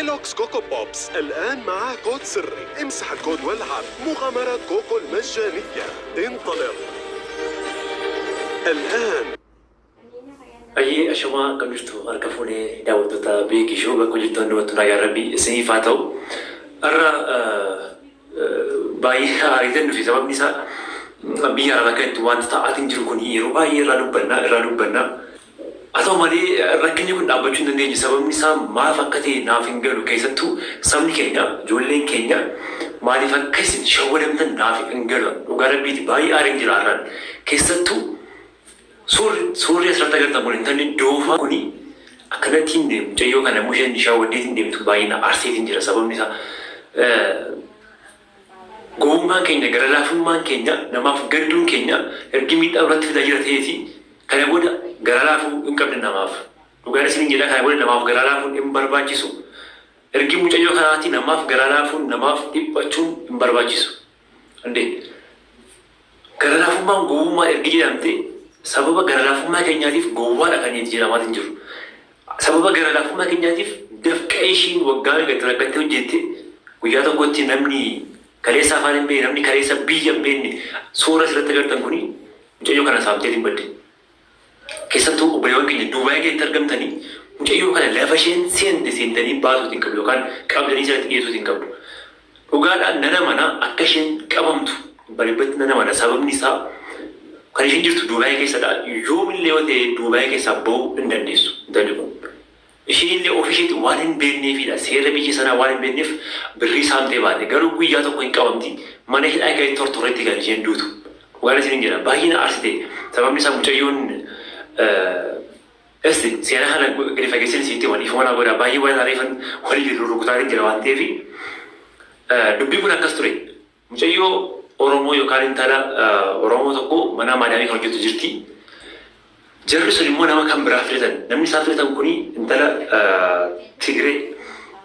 كيلوكس كوكو بوبس الآن مع كود سري، امسح الكود والعب مغامرة كوكو المجانية. انطلق الآن. Ayyee, ashamaa, akkam jirtu? Harka fuunee daawwattoota Beekii Show, bakka jirtu hundumattuu nagaan Rabbii isiniif haa ta'u. Har'a baay'ee aariitan dhufe. Sababni isaa biyya arabaa kanatti wanta ta'aatiin jiru kun yeroo baay'ee irraa dubbanna, irraa dubbanna. Haa ta'u malee rakkinni kun dhaabbachuu hin dandeenye. Sababni isaa maaf akka ta'e naaf hin galu. Keessattuu sabni keenya, ijoolleen keenya maaliif akka isin shawwadamtan naaf hin galu. Dhugaa Rabbiiti, baay'ee aariin jira har'aan. Keessattuu suurri asirratti agartan kun, intalli doofaa kuni akkanattiin mucayyoo kana immoo isheen shawwaddeetiin deemtu baay'ina aarseetiin jira. Sababni isaa gowwummaan keenya, gara laafummaan keenya, namaaf gadduun keenya ergi miidhaa irratti fidaa jira ta'eeti, kana booda gara laafuu hin qabne namaaf. Dhugaan isin jedha, kana booda namaaf gara laafuun hin barbaachisu. Ergi mucayyoo kanaati namaaf gara laafuun, namaaf dhiphachuun hin barbaachisu. Indee gara laafummaan gowwummaa ergi jedhamte, sababa gara laafummaa keenyaatiif gowwaadha kan itti jedhamaatiin jiru. Sababa gara laafummaa keenyaatiif dafqa ishiin waggaa meeqa rakkattee hojjette guyyaa tokkotti namni kaleessa afaan hin beekne, namni kaleessa biyya hin beekne, suura asirratti agartan kuni mucayyoo kana saamteetiin badde. Keessattuu obboleewwan keenya Duubaay keessatti argamtanii, mucayyoo kana lafa isheen seente seentanii baasuutiin qabdu yookaan qabdanii isatti dhiyeessuutiin qabdu. Dhugaadhaan nana mana akka isheen qabamtu baribbatti nana mana. Sababni isaa kan isheen jirtu Duubaay keessadha. Yoomillee yoo ta'e Duubaay keessaa bahuu hin dandeessu intalli kun. Isheen illee ofii isheetti waan hin beekneefidha. Seera biyya sanaa waan hin beekneef birrii saamtee baate. Garuu guyyaa tokko hin qabamti. Mana hidhaa keessatti tortorreetti kan isheen duutu. Dhugaan isin jedha, baay'ee na aarsite. Sababni isaa mucayyoon esti seenaa kana gadi fageessin isitti waan ifuma naa godha, baay'ee waan areefan walii rurrukutaatiin jira waan ta'eef. Dubbiin kun akkas ture. Mucayyoo Oromoo yookaan intala Oromoo tokko mana maadaamii kan hojjetu jirti. Jarri sun immoo nama kan biraa filatan. Namni isaan filatan kuni intala Tigree,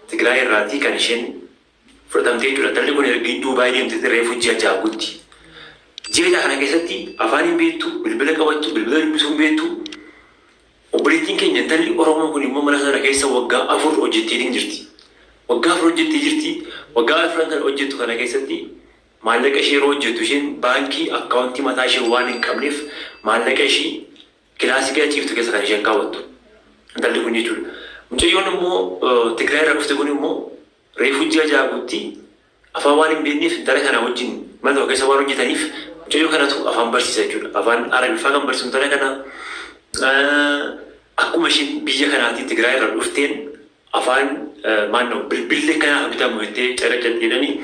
Tigraay irraatii kan isheen fudhatamtee jechuudha. Intalli kun ergi Duubaay deemte reefu ji'a 6 guutti. Ji'a 6 kana keessatti afaan hin beektu, bilbila qabattu, bilbila dubbisuu hin beektu. Obboleettiin keenya intalli Oromoo kun immoo mana sana keessa waggaa 4 hojjetteetiin jirti. Waggaa 4 hojjettee jirti. Waggaa afran kan hojjettu kana keessatti maallaqa ishee yeroo hojjettu, isheen baankii akkaawuntii mataa ishee waan hin qabneef, maallaqa ishii kilaasii keessa ciiftu keessa kan isheen kaawwattu. Intalli kun jechuudha. Mucayyoon immoo Tigraay irraa dhufte kun immoo reefu ji'a 6 guutti, afaan waan hin beekneef, intala kana wajjin mana tokko keessa waan hojjetaniif mucayyoo kanatu afaan barsiisa jechuudha. Afaan Arabiffaa kan barsiisu intala kana. Akkuma isheen biyya kanaatii Tigraay irraa dhufteen afaan maannoo bilbilli kanaaf bitamu jettee caqacatti jedhanii,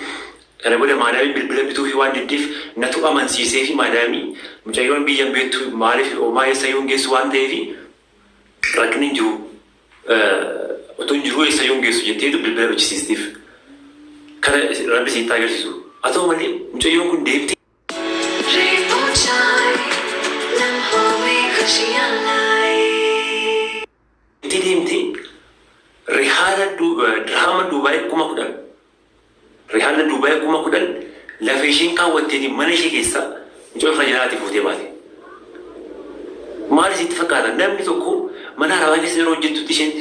kana booda maadaamiin bilbila bituufii waan diddeef natu amansiisee fi maadaamii mucayyoon biyya hin beektu, maaliif homaa eessayyuu hin geessu waan ta'eef, rakkinni hin jiru, otoo hin jiruu eessayyuu hin geessu jetteetu bilbila bichisiistiif. Kana Rabbi isinitti agarsiisu. Haa ta'u malee mucayyoon kun deemtee Rainbow Chai, लम्हों में खुशियाँ लाए। Deemtee rihaala, dirhama Duubaay 10,000, rihaala Duubaay 10,000 lafa isheen kaawwatteetiin mana ishee keessaa mucayyoo kana jalaatii fuutee baate. Maal isitti fakkaata? Namni tokko mana arabaa keessa yeroo hojjettutti isheen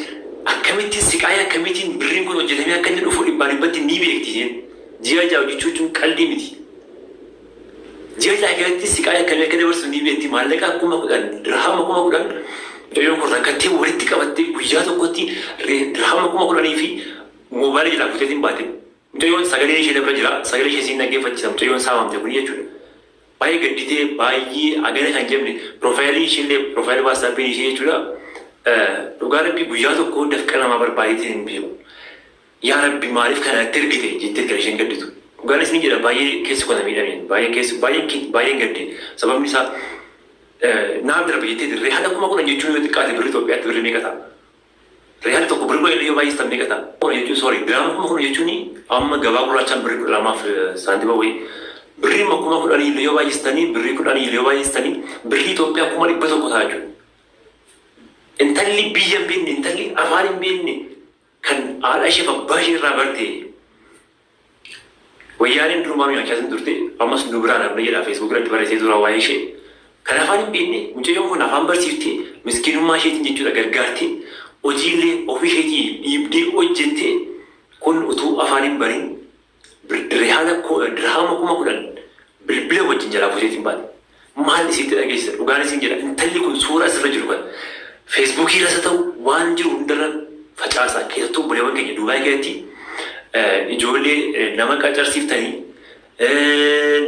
akkamittiin siqaayee, akkamittiin birriin kun hojjetamee akka inni dhufu dhibbaa dhibbatti ni beekti isheen. Ji'a 6 hojjechuu jechuun qalbii miti. Ji'a 6 keessatti siqaayee akkamii akka dabarsu ni beekti. Maallaqa 10,000, dirhama 10,000 mucayyoon kun rakkattee walitti qabattee guyyaa tokkotti dirhama 10,000 fi moobaayilii jalaa fuuteetiin baate. Mucayyoon sagaleen ishee bira jira. Sagalee ishee siin dhaggeeffachiisa mucayyoon saamamte kun jechuudha. Baay'ee gadditee, baay'ee agana kan jenne piroofaayilii isheellee, piroofaayilii WhatsAppiin ishee jechuudha. Dhugaa Rabbii, guyyaa tokko dafqa namaa barbaadeetiin hin beeku. Yaa Rabbi, maaliif kana natti ergite jettee kan isheen gadditu. Dhugaan isin jedha, baay'ee keessi koo na miidhameen, baay'ee keessi baay'ee baay'een gadde. Sababni isaa naaf darba jettee riyaala 10,000 jechuun yoo xiqqaate birrii Itoophiyaatti birrii meeqa ta'a? Riyaala tokko birrii 10 yoo baay'istan meeqa ta'a? Jechuun, sorry, dirhama 10,000 jechuun amma gabaa gurraachaan birrii 12f saantima wayii. Birrii 10,000 yoo baay'istanii, birrii 10 yoo baay'istanii, birrii Itoophiyaa 100,000 ta'a jechuudha. Intalli biyya hin beekne, intalli afaan hin beekne, kan haadha isheef abbaa ishee irraa barte, wayyaaneen durumaa nyaachaa sin turte, ammas nu biraan hafne jedha Facebook irratti barreessee tura waa'ee ishee. Kan afaan hin beekne mucayyoon kun afaan barsiiftee, miskiinummaa isheetiin jechuudha, gargaartee, hojiilee ofii isheetii dhiibdee hojjettee. Kun utuu afaan hin banin dirhaama 10,000 bilbila wajjin jalaa fuuteetiin baate. Maal isitti dhageessisa? Dhugaan isin jedha, intalli kun suura asirra jiru kana Feesbuukii irras haa ta'u waan jiru hundarra facaasaa. Keessattuu obboleewwan keenya Duubaay keessatti ijoollee nama qacarsiiftanii,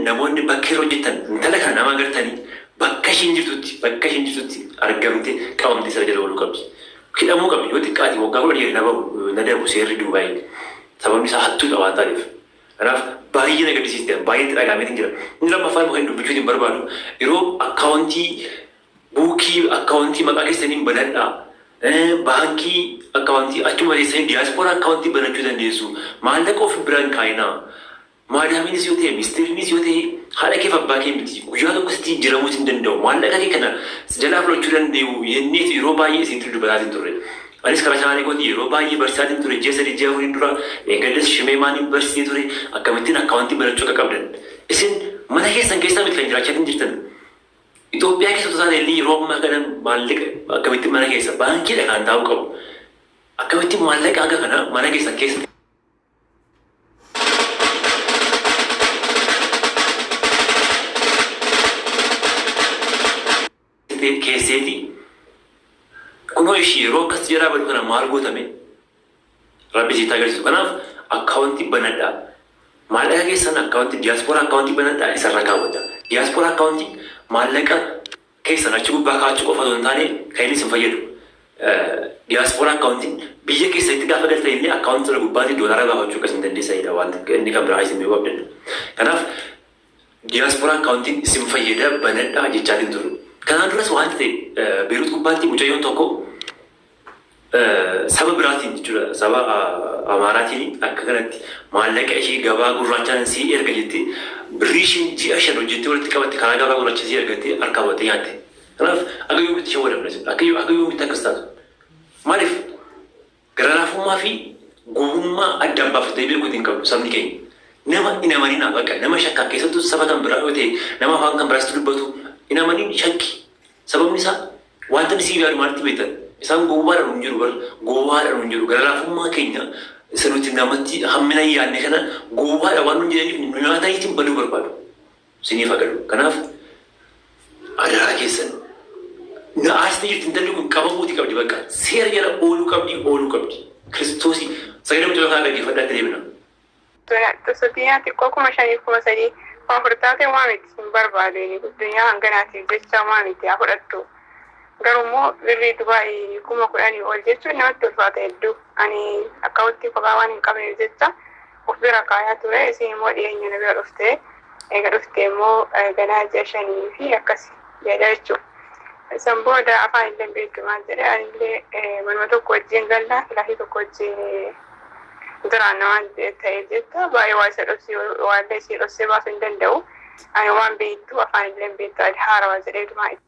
namoonni bakka irra hojjettan, intala kana nama agartanii bakka ishiin jirtutti argamte qabamte seera jala ooluu qabdi. Hidhamuu qabdi. Yoo xiqqaate waggaa 10 na bahu na darbu seerri Duubaay, sababni isaa hattuudha waan taateef. Kanaaf baay'ee na gaddisiiste, baay'ee itti dhaga'ameetiin jira. Inni lammaffaan immoo kan dubbachuutiin barbaadu, yeroo akkaawuntii buukii, akkaawuntii maqaa keessaniin banadhaa. Baankii akkaawuntii achuma teessanii diyaaspooraa akkaawuntii banachuu dandeessu. Maallaqa of biraan kaayinaa. Maadaamiinis yoo ta'e, ministeerrinis yoo ta'e, haadha keef abbaa kee miti. Guyyaa tokko sitti jijjiiramuu hin danda'u. Maallaqa kee kana jalaa fudhachuu danda'u jenneetu yeroo baay'ee isinitti dubbataatiin turre. Anis karaa chaanaalii kootii yeroo baay'ee barsiisaatiin ture. Ji'a 3, ji'a 4n dura eeggaddas shimee maaliin barsiisee ture, akkamittiin akkaawuntii banachuu akka qabdan. Isin mana keessan keessaa miti kan jiraachaa jirtan. Itoophiyaa keessa otoo taate illee yeroo ammaa kana maallaqa akkamittiin mana keessa baankiidha kan taa'uu qabu. Akkamittiin maallaqa haga kana mana keessan keessa keesseeti kunoo ishii yeroo akkas jalaa badu kana maal gootame Rabbi sitti agarsiisu. Kanaaf akkaawuntii banadhaa. Maallaqa keessan akkaawuntii diyaaspooraa akkaawuntii banadhaa, isarra kaawwadha. Diyaaspooraa akkaawuntii maallaqa keessan achi gubbaa kaa'achuu qofa osoo hin taane kan inni isin fayyadu. Diyaaspooraa akkaawuntiin biyya keessanitti gaafa galtan illee akkaawuntii sana gubbaatti doolaara baafachuu akka isin dandeessanidha waan inni kan biraa isin beekuu qabdan. Kanaaf diyaaspooraa akkaawuntiin isin fayyada, banadhaa jechaatiin ture. Kanaan duras wanti ta'e, Beerut gubbaatti mucayyoon tokko saba biraatiin jechuudha, saba Amaaraatiin akka kanatti maallaqa ishee gabaa gurraachaan sii erga jettee, birrii ishiin ji'a 5 hojjettee walitti qabatte karaa gabaa gurraacha sii ergattee harkaa battee nyaatte. Kanaaf akka yoomitti shawwadamna isin? Akka yoomitti akkas taatu? Maaliif gara laafummaa fi gowwummaa addaan baafatee beekuutiin qabdu sabni keenya? Nama hin amaninaa, bakka nama shakkaa. Keessattuu saba kan biraa yoo ta'e, nama afaan kan biraatti dubbatu hin amanin, shakki. Sababni isaa wanta inni siif yaadu maalitti beektan? Isaan gowwaadhaan hin jiru bar, gowwaadhaan hin jiru. Gara laafummaa keenya isa nuti namatti hammina hin yaadne kana gowwaadha waan nun jedhaniif nu nyaataniitiin baduu barbaadu. Siniif agalu. Kanaaf adaraa keessan, na aarsitee jirti intalli kun. Qabamuuti qabdi, bakka seera jala ooluu qabdi, ooluu qabdi. Kiristoosii sagalee mucaa kanaa dhaggeeffadhaatti deemna. Duniyaa xiqqoo 5,000, 3,000, 4,000 taate waa miti, hin barbaadu. Inni duniyaa hanganaatiif jecha waa miti, haa fudhattu. Garuu immoo birrii Dubaayii 10,000 ol jechuun namatti ulfaata hedduu. Ani akkaawuntii kophaa waan hin qabneef jecha of bira kaayaa ture. Isin immoo dhiyeenya na bira dhufte. Eega dhufte immoo ganaa ji'a 5 fi akkas jedha jechuudha. San booda afaan illee beektu maal jedhe, anillee manuma tokko wajjin galla, kilaasii tokko wajjin jiraanna waan ta'eef jecha baay'ee waa isa dhoksee, waan isii dhoksee baasuu hin danda'u. Ani waan beektu, afaan illee beektu, ati haarawaa jedheetuma itti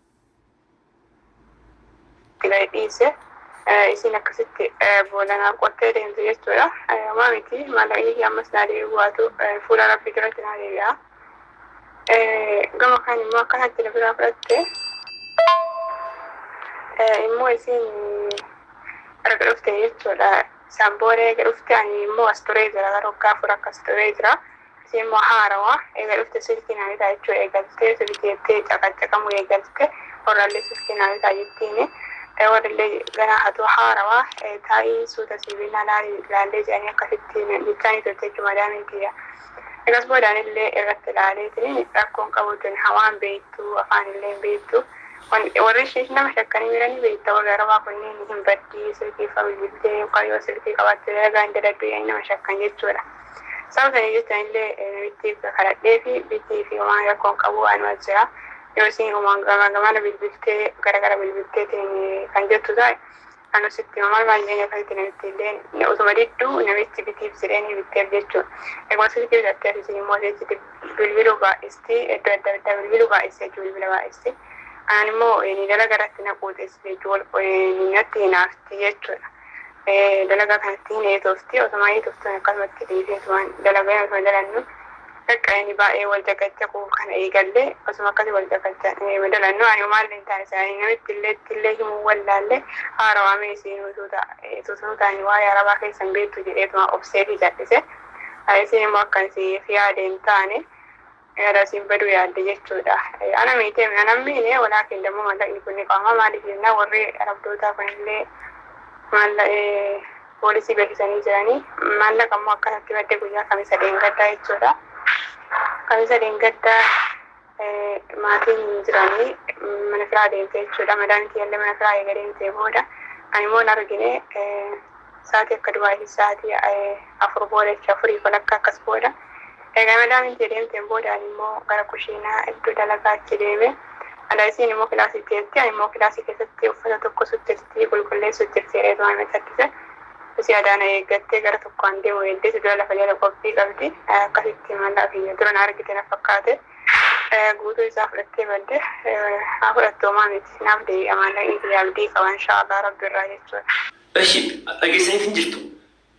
gadi dhiise. Isiin akkasitti boolanaa qottee deemte jechuudha. Homaa miti, maallaqni ammas naa deebi'u baatu fuula Rabbii duratti naa deebi'a. Gama kaan immoo akkanatti na biraa fudhatte immoo isiin erga dhufte jechuudha. Isaan booda eega dhufte, ani immoo as turee jira, gara waggaa 4 akkas turee jira. Isiin immoo haarawaa eega dhufte silkii naa bitaa jechuu eegaltee, silkii jettee caqacaqamuu eegalte, warraallee silkii naa bitaa jettiini. Warrillee ganaa hatu haarawaa taa'ii suuta siibinaa laallee jedhanii akkasitti jechaanii turte jechuudha madaamiin tiyya. Egas boodaan illee irratti ilaaleetiin rakkoon qabuutiin hawaan beektu, afaan illee hin beektu. Warri ishee nama shakkanii miranii beekta, warri Arabaa kunneen hin baddii, silkii fa bilbiltee yookaan yoo silkii qabaatte dalagaa hin daladdu jedhanii nama shakkan jechuudha. Sababa sanii jecha illee namitti kadhadhee fi bitii fi waan rakkoon qabu anuma jira. Yoo isiin uumaan gama gamana bilbiltee gara gara bilbilteetiin kan jettu taa'e, anu sitti hima, maal maal jedhanii akkasitti namitti illee utuma didduu namichi bitiif jedhanii bitteef jechuudha. Egaa silkii bitattee isiin immoo isitti bilbiluu baay'isti, iddoo adda addaa bilbiluu baay'isti jechuudha, bilbila baay'isti. Anaan immoo ni dalagaa irratti na quuxessi jechuudha, natti hinaafti jechuudha. Dalagaa kanatti hin eetoofti, osuma eetooftuun akkasumatti dhiisee, osuma dalagaa osuma dalannu. Bakka inni baay'ee wal jagajjaquu kana eegallee osuma akkasii wal jagajjaqee madalannu ani maallee hin taane isaanii namitti illee illee himuu wallaallee haarawaa isiin utuu ta'anii waa'ee arabaa keessan beektu jedheetuma obsee fi jal'ise. Isiin immoo akkansiif yaade hin taane yaada isiin baduu yaadde jechuudha. Ana miitee ana miine walaakin dammoo mallaqni kun ni qabama maaliif jennaan warri arabdootaa kunillee maallaqee poolisii beeksisanii jiranii maallaqa immoo akkanatti badde guyyaa kamisa dheengaddaa jechuudha. Kamisa dheengaddaa maatiin hin jiranii mana firaa deemte jechuudha. Madaan kiyyallee mana firaa eega deemtee booda ani immoo hin argine sa'aatii akka dubaayii sa'aatii 4 booda jechuudha afurii walakkaa akkas booda. Egaa madaan kiyya deemteen booda ani immoo gara kushiinaa iddoo dalagaa achi deeme. Ala isiin immoo kilaasii teetti ani immoo kilaasii keessatti uffata tokko suchirti qulqulleessu jirti jedhee tumaame tattise. Isii adaana eeggattee gara tokkoon deemu eeddee dura lafa jala qophii qabdi. Akkasitti mallaqa kiyya dura na argite na fakkaate. Guutuu isaa fudhattee badde haa fudhattu homaa miti naaf deebi'a maallaqni kiyya abdii qaba inshaallah rabbi irraa jechuudha. Eshi dhageessaniit hin jirtu.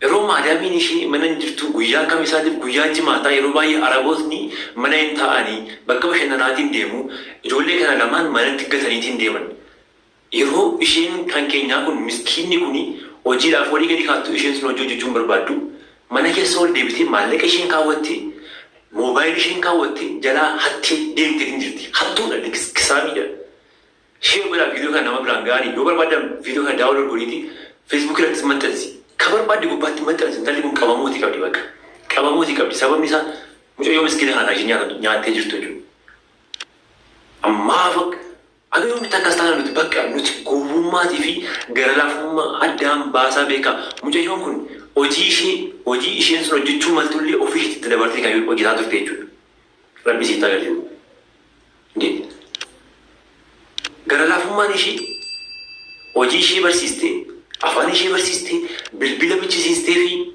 Yeroo maadaamiin ishee mana hin jirtu guyyaa kamisaatiif guyyaa jimaataa yeroo baay'ee arabootni mana hin taa'anii bakka bashannanaatiin deemu ijoollee kana lamaan manatti gataniitiin deeman. Yeroo isheen kan keenyaa kun miskiinni kuni hojiidhaaf walii gadi kaattu isheen sun hojii hojjechuu hin barbaaddu. Mana keessa ol deebitee maallaqa isheen kaawwatte moobaayilii isheen kaawwatte jalaa hattee deemteetiin jirti. Hattuudha kisaamiidha. Share godhaa viidiyoo kana nama biraan ga'anii yoo barbaadan viidiyoo kana download godhiiti Facebook irrattis maxxansi. Ka barbaadde gubbaatti maxxansi intalli kun qabamuutii qabdi bakka. Qabamuutii qabdi sababni isaa mucayyoo miskiina kana isheen nyaattee jirtu jechuudha. Ammaaf aga yoomitti akkas taana nuti bakka nuti gowwummaatii fi gara laafummaa addaan baasaa beekaa. Mucayyoon kun hojii ishee hojii isheen sun hojjechuu maltullee ofii isheetti itti dabartee kan hojjetaa turte jechuudha. Rabbi sitti agarsiisu. Gara laafummaan ishee hojii ishee barsiistee, afaan ishee barsiistee, bilbila bichisiistee fi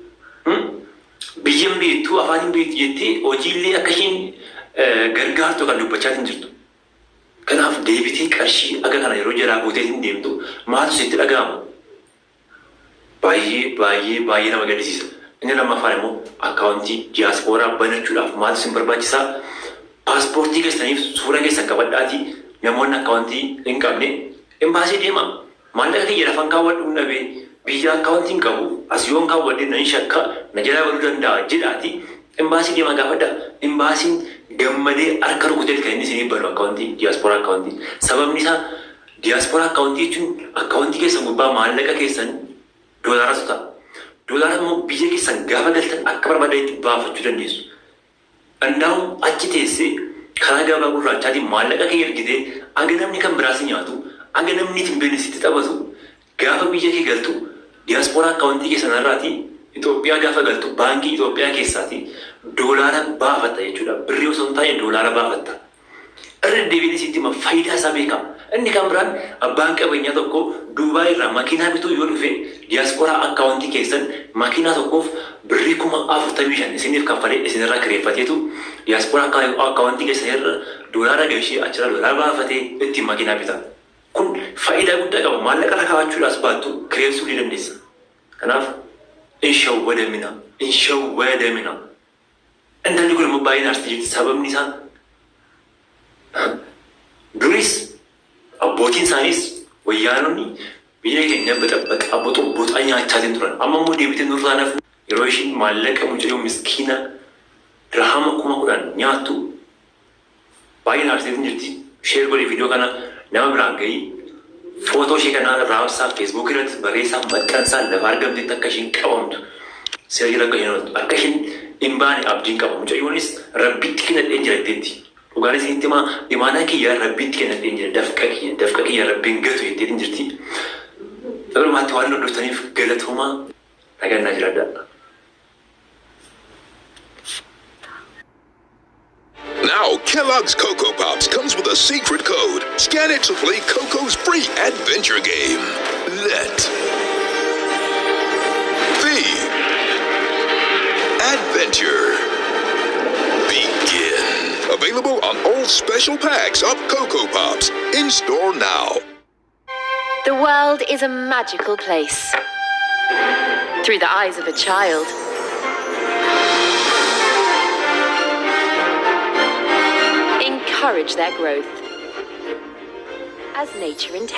biyya hin beektu, afaan hin beektu jettee hojiillee akka isheen gargaartu kan dubbachaa hin jirtu. Kanaaf deebitee qarshii aga kana yeroo jalaa gootee hin deemtu maaltu sitti dhaga'ama? Baay'ee baay'ee baay'ee nama gaddisiisa. Inni lammaffaan immoo akkaawuntii diyaaspooraa banachuudhaaf maaltu isin barbaachisaa? Paaspoortii keessaniif suura keessan qabadhaatii namoonni akkaawuntii hin qabne embaasii deemaa. Maallaqa kiyya lafan kaawwadhu hin dhabee biyya akkaawuntii hin qabu as yoon kaawwadhe nan shakka na jalaa baduu danda'a jedhaatii embaasii deemaa gaafadhaa. Embaasiin gammadee harka rukutee kan inni isiniif banu akkaawuntii diyaaspooraa akkaawuntii. Sababni isaa Diyaasporaa akkaawuntii jechuun akkaawuntii keessan gubbaa maallaqa keessan doolaaratu ta'a. Doolaara immoo biyya keessan gaafa galtan akka barbaadanitti baafachuu dandeessu. Andaa'um achi teessee karaa gabaa gurraachaatiin maallaqa kee ergitee aga namni kan biraa si nyaatu, aga namni hin beekne sitti taphatu gaafa biyya kee galtu diyaasporaa akkaawuntii kee sanarraatii Itoophiyaa gaafa galtu baankii Itoophiyaa keessaatii doolaara baafatta jechuudha. Birrii osoo hin taane doolaara baafatta. Irra deddeebiin isitti hima faayidaa isaa beekaa. Inni kan biraan abbaan qabeenyaa tokko Duubaay irraa makiinaa bituu yoo dhufe diyaasporaa akkaawuntii keessan makiinaa tokkoof birrii 45,000 isiniif kaffalee isinirraa kireeffateetu diyaasporaa akkaawuntii keessan irra doolaara galchee achirraa doolaara baafatee ittiin makiinaa bita. Kun faayidaa guddaa qaba. Maallaqa irra kaa'achuudhaas baattu kireessuu ni dandeessa. Kanaaf hin shawwadamina. Hin shawwadamina. Intalli kun immoo baay'ee naarsitii jirti. Sababni isaa duris abbootiin isaaniis wayyaanonni biyya keenya baxabbaxaa boxobboxaa nyaachaatiin turan. Amma immoo deebitee nurraa nafnu yeroo ishiin maallaqa mucayyoo miskiina dirhama 10,000 nyaattu baay'ee naarsitiin jirti. Share godhi viidiyoo kana nama biraan gahii. Footoo ishee kanaa raabsaa Facebook irratti barreessaa maxxansaa lafa argamtetti akka ishiin qabamtu seera jala akka isheen ooltu akka ishiin hin baane abdiin qaba. Mucayyoonis rabbitti kennadheen jira jetteetti. Dhugaan isinitti himaa imaanaa kiyya rabbitti kennadheen jira dafqa kiyya dafqa kiyya rabbiin gatu jetteetiin jirti. Dhumaatti waan hordoftaniif galatoomaa nagaan naa jiraadhaa. Now, Kellogg's Cocoa Pops comes with a secret code. Scan it to play Coco's free adventure game. Let the adventure begin. Available on all special packs of Cocoa Pops. In store now. The world is a magical place. Through the eyes of a child. encourage their growth. As nature intended.